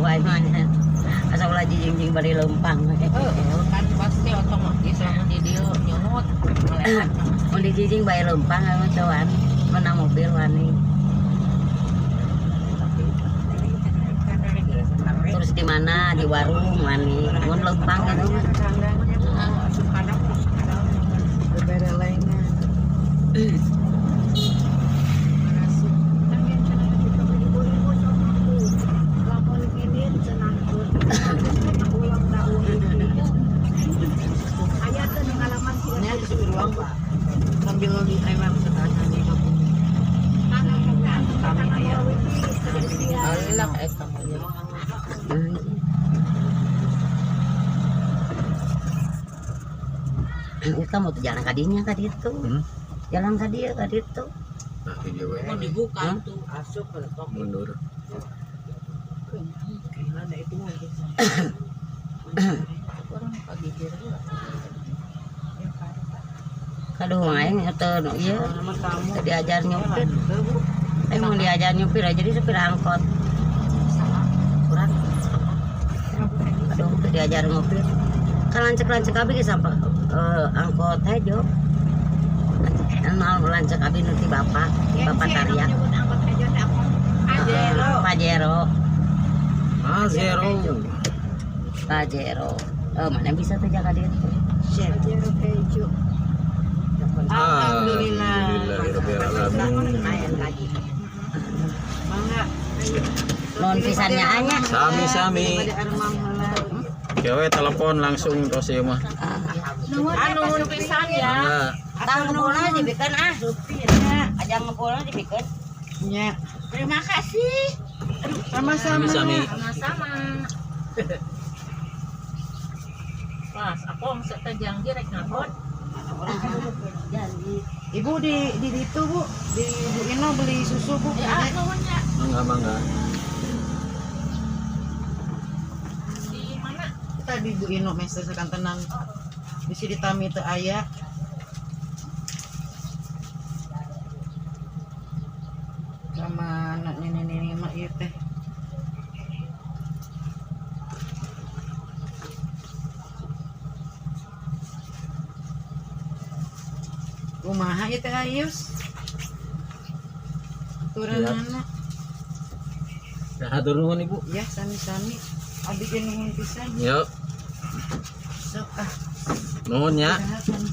Aing mah nya. Asa ulah jijing-jijing bari leumpang. Kan pasti otomatis lamun di dieu nyunut ngelehat. Mun dijijing bae leumpang anu teu wani. Menang mobil wani. Terus di mana? Di warung wani. Mun leumpang gitu mah. Beberelengan. Lamun ini cenah ulang tahun aya teh pengalaman. Ini ada supir uang, Pak. Sambil di timer setanya di kampung. Kami aya. Alah eta mah. Kita mau tuh jalan ka dinya ka ditu. Hmm? Jalan ka dieu ka ditu. Nah, di dieu we. Mau dibuka Hah? tuh asup ke toko. Mundur. Ada itu mah gitu. Orang pagi kira. Kaduh aing teu nu ieu. Nama tamu. Teu diajar nyupir. Teu, Bu. Aing mau diajar nyupir aja jadi supir angkot. Kurang. Aduh, teu diajar nyupir. Kan lancek-lancek abi ge sampai angkot hejo. Anu lancek abi nu ti bapak, bapak Tarya. Pajero. Pajero, Ah, zero. Pajero. Eh, mana bisa tuh jaga dia tuh. Pajero keju. Alhamdulillah. Alhamdulillahirabbil lagi. Mangga. Nuhun pisan nya anya. Sami-sami. Pada armang heula. Kewe telepon langsung tos ieu mah. Ah, nuhun pisan ya. Mangga. Tang ngebulna dibikeun ah. Aja ngebulna dibikeun. Nya. Terima kasih. Sama-sama. Sami-sami. Sama-sama. Pas, aku teh janji rek ngapot. Janji. Ibu di itu, Bu, di Bu Ino beli susu, Bu. Ya, ah, nuhun ya. Mangga, mangga. Di mana? Tadi Bu Ino meser sakantenan. Di sini tami teu aya. Sama anak nenek-nenek mah ieu teh. Kumaha ieu teh Ayus? Turanana. Nah, hatur nuhun Ibu. Ya, sami-sami. Abi ge nuhun pisan. Yuk, Sok ah. nuhun ya. Saha.